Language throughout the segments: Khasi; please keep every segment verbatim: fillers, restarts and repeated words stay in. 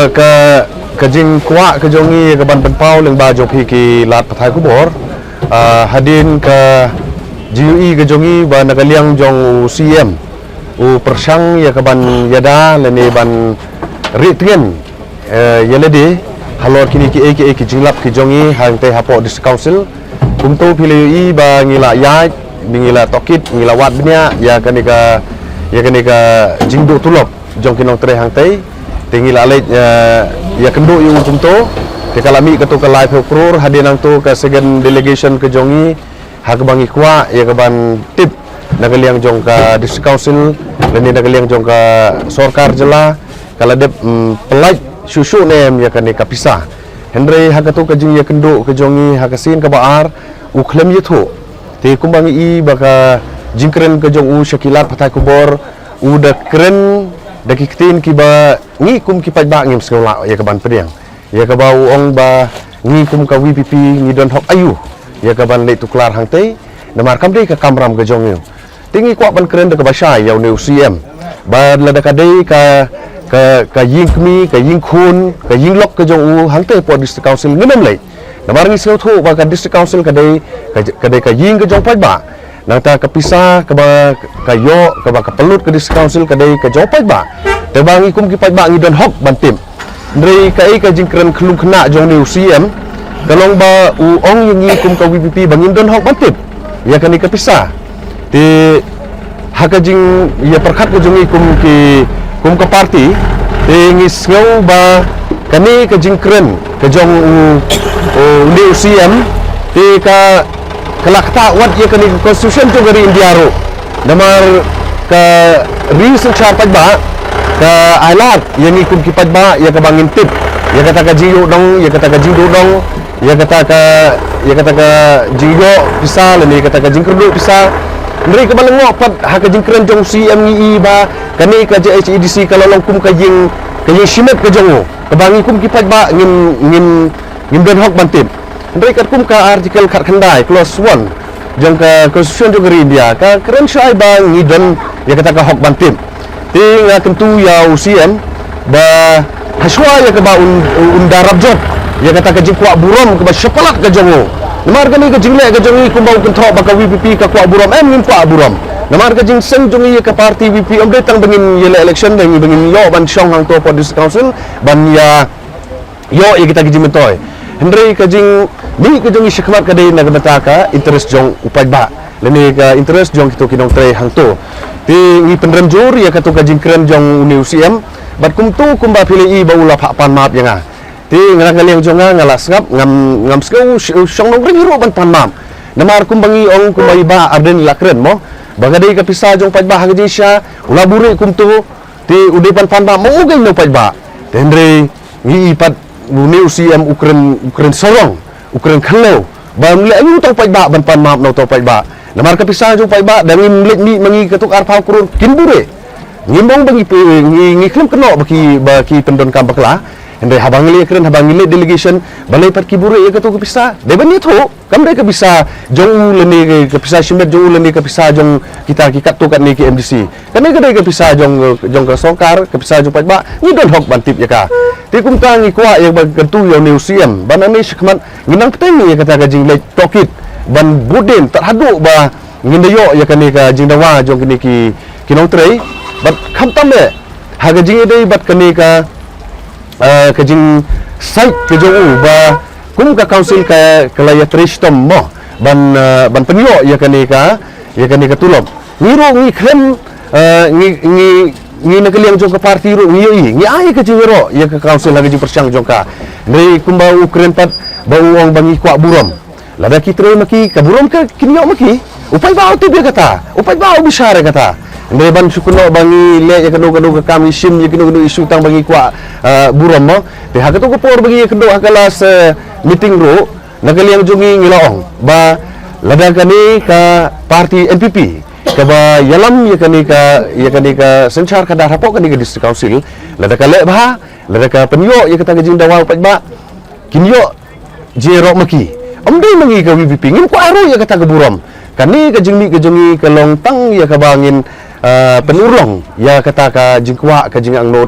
Ka ka jingkwah ka jong ngi ka ban pynpaw lyngba jong phi ki lad pathai khubor. Ah, hadien ka jingïohi ka jong ngi ba na ka liang jong u C M u pyrshang ïa ka ban ïada lane ban rieh tngen, eh, ïa lade halor kine kiei kiei ki jinglap ki jong ngi hangtei hapoh District Council. Kumto phi la ïohi ba ngi la ïaid, ngi la tohkit, ngi la wad bniah ïa kane ka, ïa kane ka jingduh tulop jong ki nongtrei hangtei. Te ngi la leit, eh, ïakynduh ïa u kumto. Te ka la mih kato ka laiphew klur, hadien nangto ka second delegation ka jong ngi ha kaba ngi kwah ïa ka ban tip na ka liang jong ka District Council lane na ka liang jong ka sorkar jylla, ka la dep, mm, pyllait shuh shuh ne em ïa kane ka pisa. Hynrei ha kato ka jingïakynduh ka jong ngi ha ka sien kaba ar, u khlem ïathuh. Te kumba ngi i ba ka jingkren ka jong u sha ki lad pathai khubor, u da kren da ki ktien kiba ngi kum ki paidbah ngim sngew lah ïa ka ban pdiang. Ïa kaba u ong ba ngi kum ka V P P ngi don hok aïu ïa ka ban leit tuklar hangtei, namar kam dei ka kamram ka jong ngi. Te ngi kwah ban kren da kaba shai ïa une u C M ba lada ka dei ka, ka, ka ïing kmie, ka ïing khun, ka ïing lok ka jong u hangtei hapoh District Council ngin ym leit. Namar ngi sngewthuh ba ka District Council ka dei ka, ka dei ka ïing ka jong paidbah. Nangta ka pisa kaba ka ïoh, kaba ka pynlut ka District Council ka dei ka jong paidbah. Te ba ngi kum ki paidbah ngi don hok ban tip. Hynrei kaei ka jingkren khlem khynnah jong une u C M, ka long ba u ong ïa ngi kum ka V P P ba ngin don hok ban tip ïa kane ka pisa. Te ha ka jingïapyrkhat ka jong ngi kum ki, kum ka party, te ngi sngew ba kane ka jingkren ka jong u, u, une u C M, te ka, ka la ktah wat ïa kane ka constitution jong ka ri India ruh. Namar ka ri synshar paidbah ka ailad ïa ngi kum ki paidbah ïa kaba ngin tip ïa kata ka jingïoh dong, ïa kata ka jingduh dong, ïa kata ka, ïa kata ka jingïoh pisa lane ïa kata ka jingkyrduh pisa. Hynrei kaba lyngngoh pat ha ka jingkren jong u C M ngi i ba kane ka J H A D C ka la long kum ka ïing, ka ïing shimet ka jong u, kaba ngi kum ki paidbah ngim, ngim, ngim don hok ban tip. Hynrei katkum ka article khatkhyndai clause one jong ka constitution jong ka ri India ka kren shai ba ngi don ïa kata ka hok ban tip. Te nga kyntu ïa u C M ba hashwa ïa kaba un, un da rap jot ïa kata ka jingkwah burom kaba shapalat ka jong u. Namar kane ka jingleh ka jong ngi kumba u kynthoh ba ka V P P ka kwah burom, em ngim kwah burom. Namar ka jingseng jong ngi ïa ka party V P P ym dei tang ba ngin ïaleh election, ba ngin, ba ngin ïoh ban shong hangto hapoh District Council ban ïa ïoh ïa kita ki jingmyntoi. Hynrei ka jingmih ka jong ngi shakhmat ka dei na ka bynta ka interest jong u paidbah lane ka interest jong kito ki nongtrei hangto. Te ngi pynrem jur ïa kato ka jingkren jong une u C M. Bad kumto kumba phi la i ba u la phah pan map ïa nga, te nga na ka liang jong nga nga la sngap, ngam, ngam sngew sh-, shong nongrim hi ruh ban pan map. Namar kumba ngi ong, kumba i Bah Ardent i la kren mo, ba ka dei ka pisa jong paidbah ha ka jingshisha, u la buhrieh kumto. Te u dei ban pan map ma u keiñ na u paidbah. Te hynrei ngi i pat une u C M u kren, u kren sarong, u kren khlem, ba ym leh aïu uta u paidbah ban pan map na uta u paidbah. Namar ka pisa jong u paidbah, da ngim leit mih ma ngi kato ka arphew klur, kin buhrieh. Ngim ong ba ngi pe-, ngi, ngi khlem kynnoh ba ki, ba ki pyndonkam bakla. Hynrei haba ngi leit kren, haba ngi leit delegation, balei pat ki buhrieh ïa kato ka pisa? Dei ban ïathuh. Kam dei ka pisa jong u lane ka pisa shimet jong u lane ka pisa jong kita ki katto katne ki M D C. Kane ka dei ka pisa jong, jong ka sorkar, ka pisa jong paidbah, ngi don hok ban tip ïa ka. Te kumta ngi kwah ïa ba kyntu ïa une u C M ba nangne shakhmat ngin nang bteng ïa kata ka jingleit tohkit ban bud dien tad haduh ba ngin da ïoh ïa kane ka jingdawa jong kine ki, ki nongtrei. Bad khamtam eh ha ka jingïadei bad kane ka, eh, ka jingsait ka jong u ba kum ka council ka, ka la ïatrei shitom mo ban, eh, ban pynïoh ïa kane ka, ïa kane ka tulop. Ngi ruh ngi khlem, eh, ngi, ngi, ngi na ka liang jong ka party ruh ngi ïohi, ngi ai ka jingïaroh ïa ka council ha ka jingpyrshang jong ka. Hynrei kumba u kren pat ba u ong ba ngi kwah burom. Lada ki trei ma ki, ka burom ka kin ïoh ma ki. U paidbah u tip ïa kata, u paidbah u bishar ïa kata. Hynrei ban shu kynnoh ba ngi leh ïa kano kano ka kam, ngi shim ïa kano kano issue tang ba ngi kwah, eh, burom mo. Te ha kato ka por ba ngi ïakynduh ha ka last, eh, meeting ruh, na ka liang jong ngi ngi la ong ba lada kane ka party N P P kaba ïalam ïa kane ka, ïa kane ka synshar khadar hapoh kane ka District Council, lada ka leh bha, lada ka pynïoh ïa kata ka jingdawa u paidbah, kin ïoh jingïaroh ma ki. Ym dei ma ngi ka V P P, ngim kwah ruh ïa kata ka burom. Kane ka jingmih ka jong ngi ka long tang ïa kaba ngin, ah, pynurlong ïa kata ka jingkwah, ka jingangnud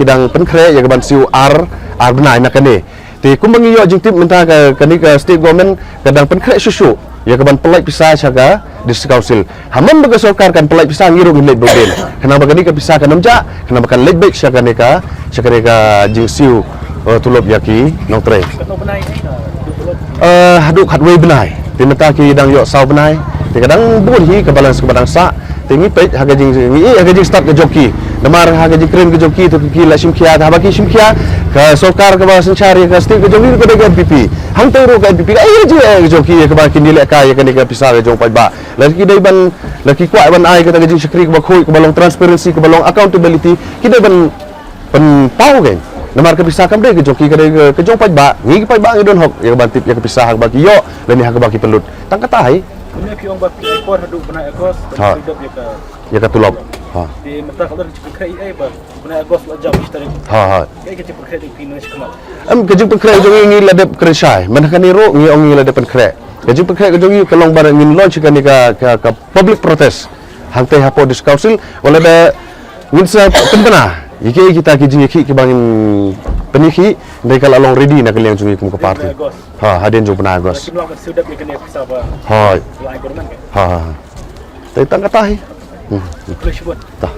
ki dang pynkhreh ïa ka ban siew ar, ar bnai na kane. Te kumba ngi ïoh jingtip mynta ka, kane ka state government ka dang pynkhreh shuh shuh ïa ka ban pynlait pisa sha ka District Council. Haba ka sorkar kan pynlait pisa, ngi ruh ngin leit beit. Khnang ba kane ka pisa kan ym jah, khnang ba kan leit beit sha kane ka, sha kane ka jingsiew, eh, tulop ïa ki nongtrei. Eh, haduh khatwei bnai. Te mynta ki dang ïoh saw bnai. Te ka dang bun hi ka balance kaba dang sah. Te ngi peit ha ka jing, ngi ïeh ha ka jingstad ka jong ki. Namar ha ka jingkren ka jong ki te ki la shim khia, te haba ki shim khia, ka sorkar kaba synshar ïa ka state ka jong ngi ka dei ka N P P. Hangta ruh ka N P P ka ïeh jingeh ka jong ki ïa kaba kin ïalehkai ïa kane ka pisa ka jong paidbah. Lada ki dei ban, lada ki kwah ban ai kata ka jingshakri kaba khuid, kaba long transparency, kaba long accountability, ki dei ban pynpaw kein. Namar ka pisa kam dei ka jong ki, ka dei ka, ka jong paidbah, ngi ki paidbah ngi don hok ïa ka ban tip ïa ka pisa ha kaba ki ïoh lane ha kaba ki pynlut. Tang kata hi. Kumne phi ong ba phi ai por haduh bnai August ban Ha. siew dep ïa ka Ïa ka tulop. Ha. Te mynta ka la jingpynkhreh ei ba bnai August la jam shi tarik. Ha, ha. Kaei ka jingpynkhreh jong phi mynne shi khmat? Em, ka jingpynkhreh jong ngi, ngi la dep kren shai. Mynta kane ruh ngi ong ngi la dep pynkhreh. Ka jingpynkhreh ka jong ngi ka long ba ngin launch kane ka, ka, ka public protest hangtei hapoh District Council, wat la da ngin sa pynbna ïa ki, kita ki jingïakhih kiba ngin pynïakhih, hynrei ka la long ready na ka liang jong ngi kum ka party. Bnai August. Ha, hadien jong bnai August. Kim long ban siew dep ïa kane pisa ba Hoi. la ai government ka. Ha, ha, ha. Te tang kata hi. Hmm. Khublei shibun. Tah.